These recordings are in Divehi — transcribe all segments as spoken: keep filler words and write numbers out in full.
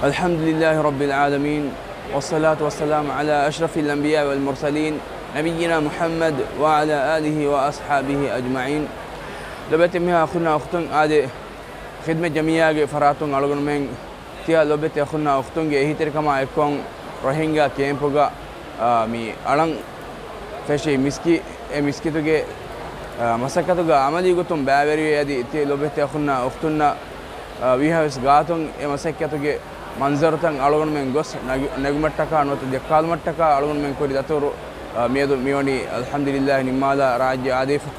الحمد لله رب العالمين، والصلاة والسلام على أشرف الأنبياء والمرسلين، نبينا محمد وعلى آله وأصحابه أجمعين. ލޮބެތި މިހާ އަޚުންނާ އުޚްތުން، އާދެ، ޚިދްމަތް ޖަމިއްޔާގެ ފަރާތުން އަޅުގަނޑުމެން ތިޔަ ލޮބެތި އަޚުންނާ އުޚްތުންގެ އެހީތެރިކަމާ އެއްކޮށް ރޮހިންގާ ކޭމްޕުގަ، އާ، މި އަޅަން ފެށި މިސްކި-، އެ މިސްކިތުގެ، އާ، މަސައްކަތުގަ އަމަލީ ގޮތުން ބައިވެރިވެ އަދި ތިޔަ ލޮބެތި އަޚުންނާ އުޚްތުންނަށް، އާ، ވީހާވެސް ގާތުން އެ މަސައްކަތުގެ މަންޒަރުތައް އަޅުގަނޑުމެން ގޮސް ނެގި-، ނެގުމަށްޓަކާ ނުވަތަ ދެއްކާލުމަށްޓަކާ އަޅުގަނޑުމެން ކުރި ދަތުރު، އާ، މިއަދު މިވަނީ އަލްޙަމްދުލިއްލާހި ނިންމާލާ ރާއްޖެ އާދެފަ.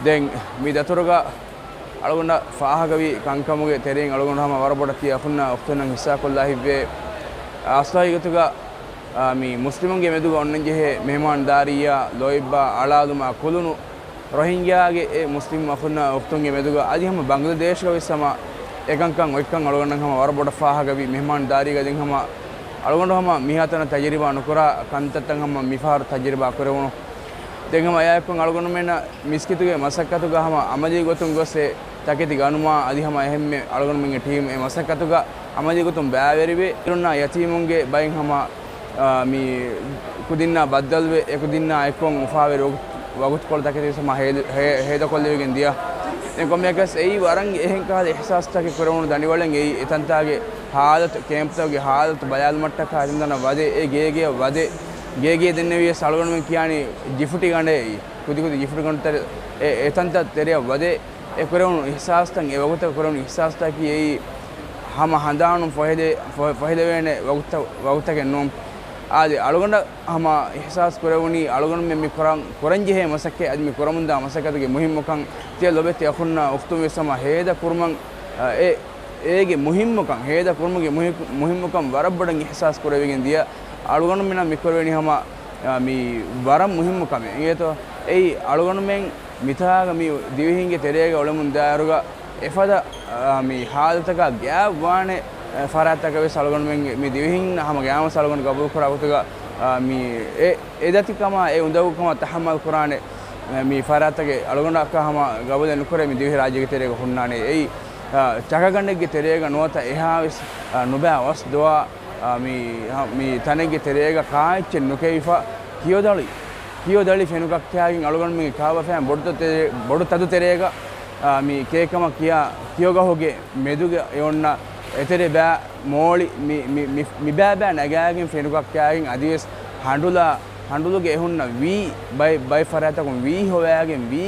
ދެން މި ދަތުރުގަ އަޅުގަނޑަށް ފާހަގަވި ކަންކަމުގެ ތެރެއިން އަޅުގަނޑު ހަމަ ވަރަށް ބޮޑަށް ތިޔަ އަޚުންނާ އުޚްތުންނަށް ހިއްސާކޮށްލާ ހިތްވޭ. އަސްލު ހަގީގަތުގަ، އާ، މި މުސްލިމުންގެ މެދުގަ އޮންނަންޖެހޭ މެހެމާންދާރީއާ، ލޯތްބާ، އަޅާލުމާ ކުލުނު ރޮހިންގިއާގެ އެ މުސްލިމް އަޚުންނާ އުޚްތުންގެ މެދުގަ އަދި ހަމަ ބަންގްލަދޭޝްގަ ވެސް ހަމަ އެކަންކަން އޮތްކަން އަޅުގަނޑަށް ހަމަ ވަރަށް ބޮޑަށް ފާހަގަވި މެހެމާންދާރީގަ ދެން ހަމަ އަޅުގަނޑު ހަމަ މިހާތަނަށް ތަޖުރިބާ ނުކުރާ ކަންތައްތައް ހަމަ މިފަހަރު ތަޖުރިބާ ކުރެވުނު. ދެން ހަމަ އެއާއެއްކޮށް އަޅުގަނޑުމެންނަށް މިސްކިތުގެ މަސައްކަތުގަ ހަމަ އަމަލީ ގޮތުން ގޮސް އެ ތަކެތި ގަނުމާ އަދި ހަމަ އެހެންމެ އަޅުގަނޑުމެންގެ ޓީމް އެ މަސައްކަތުގަ އަމަލީ ގޮތުން ބައިވެރިވެ، އިރުންނާ ޔަތީމުންގެ ބައިން ހަމަ، އާ، މި ކުދިންނާ ބައްދަލުވެ، އެ ކުދިންނާ އެއްކޮށް އުފާވެރި ވަގުތު-، ވަގުތުކޮޅު ތަކެތި ވެސް ހަމަ ހޭދަ-، ހޭ-، ހޭދަކޮށްލެވިގެން ދިޔަ. ދެން ކޮންމެއަކަސް އެއީ ވަރަށް އެހެން ކަހަލަ އިޙްސާސްތަކެއް ކުރެވުނު ދަނޑިވަޅެއް އެއީ އެތަންތާގެ ހާލަތު، ކޭމްޕްތަކުގެ ހާލަތު ބަލާލުމަށްޓަކާ އެތަންތަނަށް ވަދެ، އެ ގޭގެއަށް ވަދެ، ގޭގޭ ދެންނެވިޔަސް އަޅުގަނޑުމެން ކިޔާނީ ޖިފުޓި ގަނޑޭ އެއީ. ކުދިކުދި ޖިފުޓި ގަނޑުތައް އެ-، އެތަންތައް ތެރެއަށް ވަދެ، އެ ކުރެވުނު އިޙްސާސްތައް، އެ ވަގުތަށް ކުރެވުނު އިޙްސާސްތަކީ އެއީ ހަމަ ހަނދާނުން ފޮހެލެ-، ފޮ-، ފޮހެލެވޭނެ ވަގުތައް، ވަގުތަކެއް ނޫން. އާދެ، އަޅުގަނޑަށް ހަމަ އިޙްސާސް ކުރެވުނީ އަޅުގަނޑުމެން މި ކުރަން، ކުރަންޖެހޭ މަސައްކަތް އަދި މި ކުރަމުންދާ މަސައްކަތުގެ މުހިއްމުކަން، ތިޔަ ލޮބެތި އަޚުންނާ އުޚްތުން ވެސް ހަމަ ހޭދަ ކުރުމަށް، އަ، އެ، އޭގެ މުހިއްމުކަން، ހޭދަ ކުރުމުގެ މުހި-، މުހިއްމުކަން ވަރަށް ބޮޑަށް އިޙްސާސް ކުރެވިގެން ދިޔަ. އަޅުގަނޑުމެންނަށް މި ކުރެވެނީ ހަމަ، އަ، މި ވަރަށް މުހިއްމު ކަމެއް. އިނގޭތޯ؟ އެއީ އަޅުގަނޑުމެން މިތާގަ މި ދިވެހިންގެ ތެރޭގަ އުޅެމުން ދާއިރުގަ އެފަދަ، އާ، މި ހާލަތަކާ ގާތްވާނެ، އެ، ފަރާތްތަކަށް ވެސް އަޅުގަނޑުމެން މި ދިވެހިން ހަމަ ގާމަސް އަޅުގަނޑު ގަބޫލު ކުރާ ގޮތުގަ، އާ، މި އެ، އެ ދަތިކަމާ، އެ އުނދަގޫކަމާ ތަޙައްމަލް ކުރާނެ، އެ، މި ފަރާތްތަކެއް އަޅުގަނޑަކާ ހަމަ ގަބޫލެއް ނުކުރޭ މި ދިވެހި ރާއްޖޭގެ ތެރޭގަ ހުންނާނެ. އެއީ، އާ، ޗަކަގަނޑެއްގެ ތެރޭގަ ނުވަތަ އެހާވެސް، އާ، ނުބައި ވަސް ދުވާ، އާ، މި، ހަ-، މި ތަނެއްގެ ތެރޭގަ ކާއެއްޗެއް ނުކެވިފަ ކިޔޮދަޅި، ކިޔޮދަޅި ފެނުކައްކާގެން އަޅުގަނޑުމެންގެ ކާބަފައިން ބޮޑު ތަދު ތެރޭ-، ބޮޑު ތަދު ތެރޭގަ، އާ، މި ކޭކަމަށް ކިޔާ ކިޔޮގަހުގެ މެދުގަ އެ އޮންނަ އެތެރެ ބައި މޯޅި މި، މި، މި، މި ބައި ބައި ނަގާގެން ފެނުކައްކާގެން އަދިވެސް ހަނޑުލާ، ހަނޑުލުގެ އެ ހުންނަ ވީ ބައި، ބައި ފަރާތްތަކުން ވީ ހޮވާގެން ވީ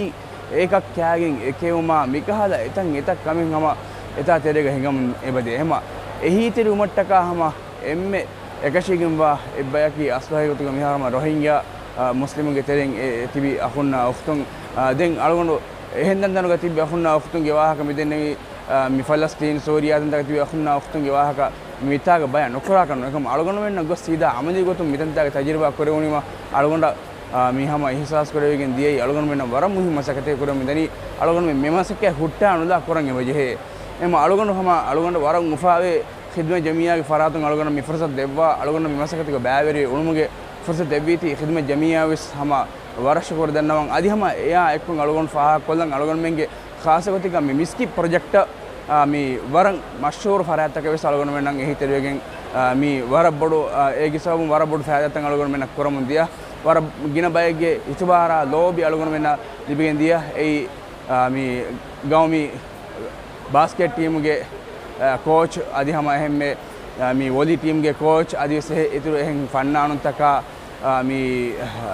އޭކައްކާގެން އެކެވުމާ މިކަހަލަ އެތައް އެތައް ކަމެއް ހަމަ އެތާ ތެރޭގަ ހިނގަމުން އެބަދޭ. ހަމަ އެހީތެރިވުމަށްޓަކާ ހަމަ އެންމެ އެކަށީގެންވާ އެއްބަޔަކީ އަސްލު ހަގީގަތުގަ މިހާރު ހަމަ ރޮހިންގިޔާ، އާ، މުސްލިމުންގެ ތެރެއިން އެ، އެ ތިބި އަޚުންނާ އުޚްތުން، އާ، ދެން އަޅުގަނޑު އެހެން ދަންދަނުގަ ތިބި އަޚުންނާ އުޚްތުންގެ ވާހަކަ މިދެންނެވީ، އާ، މި ފަލަސްތީން، ސޫރިޔާ ތަންތަކަށް ތިބި އަޚުންނާ އުޚްތުންގެ ވާހަކަ މިތާގަ ބަޔާން ނުކުރާކަށް ނޫން. އެކަމަ އަޅުގަނޑުމެންނަށް ގޮސް ސީދާ އަމަލީ ގޮތުން މިތަންތާގެ ތަޖުރިބާ ކުރެވުނީމަ އަޅުގަނޑަށް، އާ، މި ހަމަ އިޙްސާސް ކުރެވިގެން ދިޔައީ އަޅުގަނޑުމެންނަށް ވަރަށް މުހިންމު މަސައްކަތެއް ކުރެވެމުން ދަނީ. އަޅުގަނޑުމެން މި މަސައްކަތް ހުއްޓާ ނުލާ ކުރަން އެބަޖެހޭ. އެމަ އަޅުގަނޑު ހަމަ އަޅުގަނޑު ވަރަށް އުފާވޭ ޚިދްމަތް ޖަމިއްޔާގެ ފަރާތުން އަޅުގަނޑަށް މި ފުރުސަތު ދެއްވާ، އަޅުގަނޑަށް މި މަސައްކަތުގަ ބައިވެރިވެ އުޅުމުގެ ފުރުސަތު ދެއްވީތީ ޚިދްމަތް ޖަމިއްޔާ ވެސް ހަމަ ވަރަށް ޝުކުރު ދަންނަވަން. އަދި ހަމަ އެއާ އެއްކޮށް އަޅުގަނޑު ފާހަގަކޮށްލަން އަޅުގަނޑުމެންގެ ޚާއްޞަ ގޮތެއްގަ މި މިސްކިތް ޕްރޮޖެކްޓަށް، އާ، މި ވަރަށް މަޝްހޫރު ފަރާތްތަކެއް ވެސް އަޅުގަނޑުމެންނަށް އެހީތެރިވެގެން، އާ، މި ވަރަށް ބޮޑު، އާ، އޭގެ ސަބަބުން ވަރަށް ބޮޑު ފައިދާތައް އަޅުގަނޑުމެންނަށް ކުރަމުން ދިޔަ. ވަރަށް ގިނަ ބައެއްގެ އިތުބާރާ ލޯބި އަޅުގަނޑުމެންނަށް ލިބިގެން ދިޔަ. އެއީ، އާ، މި ގައުމީ ބާސްކެޓް ޓީމުގެ، އާ، ކޯޗް އަދި ހަމަ އެހެންމެ، އާ، މި ވޮލީ ޓީމްގެ ކޯޗް އަދިވެސް އެހެ-، އިތުރު އެހެން ފަންނާނުންތަކާ، އާ، މި، އާ،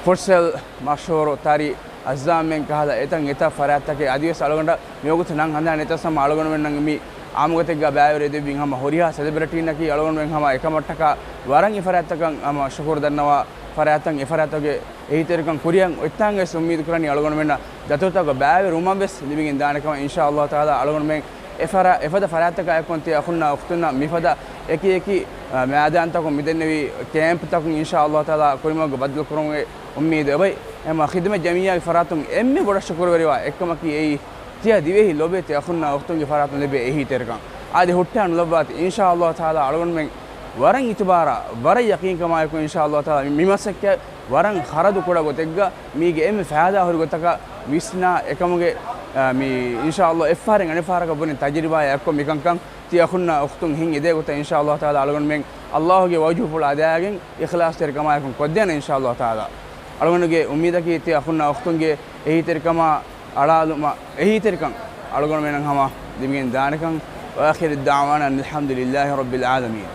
ފުޓްސަލް މަޝްހޫރު ތަރި އައްޒާމް ކަހަލަ އެތައް އެތައް ފަރާތްތަކެއް އަދިވެސް އަޅުގަނޑަށް މިވަގުތު ނަން ހަނދާން ނެތަސް ހަމަ އަޅުގަނޑުމެންނަށް މި އާއްމުގޮތެއްގަ ބައިވެރި ދެއްވިން ހަމަ ހުރިހާ ސެލެބްރިޓީންނަކީ އަޅުގަނޑުމެން ހަމަ އެކަމަށްޓަކާ ވަރަށް އެ ފަރާތްތަކަށް ހަމަ ޝުކުރު ދަންނަވާ ފަރާތްތައް އެ ފަރާތްތަކުގެ އެހީތެރިކަން ކުރިއަށް އޮތްތާނގަވެސް އުއްމީދު ކުރަނީ އަޅުގަނޑުމެންނަށް ދަތުރުތަކުގަ ބައިވެރިވުމަށް ވެސް ލިބިގެން ދާނެ ކަމަށް އިންޝާ އައްލާހު ތަޢާލާ އަޅުގަނޑުމެން އެ ފަރާ-، އެފަދަ ފަރާތްތަކާ އެއްކޮށް ތި އަޚުންނާ އުޚްތުންނަށް މިފަދަ އެކި އެކި، އަ، މައިދާންތަކުން މިދެންނެވި ކޭމްޕްތަކުން އިންޝާ އައްލާހު ތަޢާލާ ކުރިމަގު ބައްދަލު ކުރުމުގެ އުއްމީދު އެބައި. އެމަ ޚިދުމަތް ޖަމިއްޔާގެ ފަރާތުން އެންމެ ބޮޑަށް ޝުކުރުވެރިވާ އެއްކަމަކީ އެއީ ތިޔަ ދިވެހި ލޮބެތި އަޚުންނާ އުޚްތުންގެ ފަރާތުން ލިބޭ އެހީތެރިކަން. އާދެ ހުއްޓާ ނުލައްވާތި އިންޝާ އައްލާހު ތަޢާލާ އަޅުގަނޑުމެން ވަރަށް އިތުބާރާ، ވަރަށް ޔަޤީންކަމާއެކު އިންޝާ އައްލާހު ތަޢާލާ މި މަސައްކަތް ވަރަށް ޚަރަދު ކުޑަ ގޮތެއްގަ މީގެ އެންމެ ފައިދާ ހުރި ގޮތަކަށް ވިސްނާ އެކަމުގެ، އަ، މި އިންޝާ އައްލާހު އެއްފަހަރެއް އަނެއްފަހަރަކަށް ބުނި ތަޖުރިބާއާ އެއްކޮށް މިކަންކަން ތި އަޚުންނާ އުޚްތުން ހިތް އެދޭ ގޮތަށް އިންޝާﷲ ތަޢާލާ އަޅުގަނޑުމެން ﷲގެ ވަޖްހުފުޅު އަދާގެން އިޚްލާޞްތެރިކަމާއެކު ކޮށްދޭނަން އިންޝާﷲ ތަޢާލާ. އަޅުގަނޑުގެ އުއްމީދަކީ ތި އަޚުންނާ އުޚްތުންގެ އެހީތެރިކަމާ އަޅާލުމަށް އެހީތެރިކަން އަޅުގަނޑުމެންނަށް ހަމަ ލިބިގެން ދާނެކަން. وآخر دعوانا أن الحمد لله رب العالمين.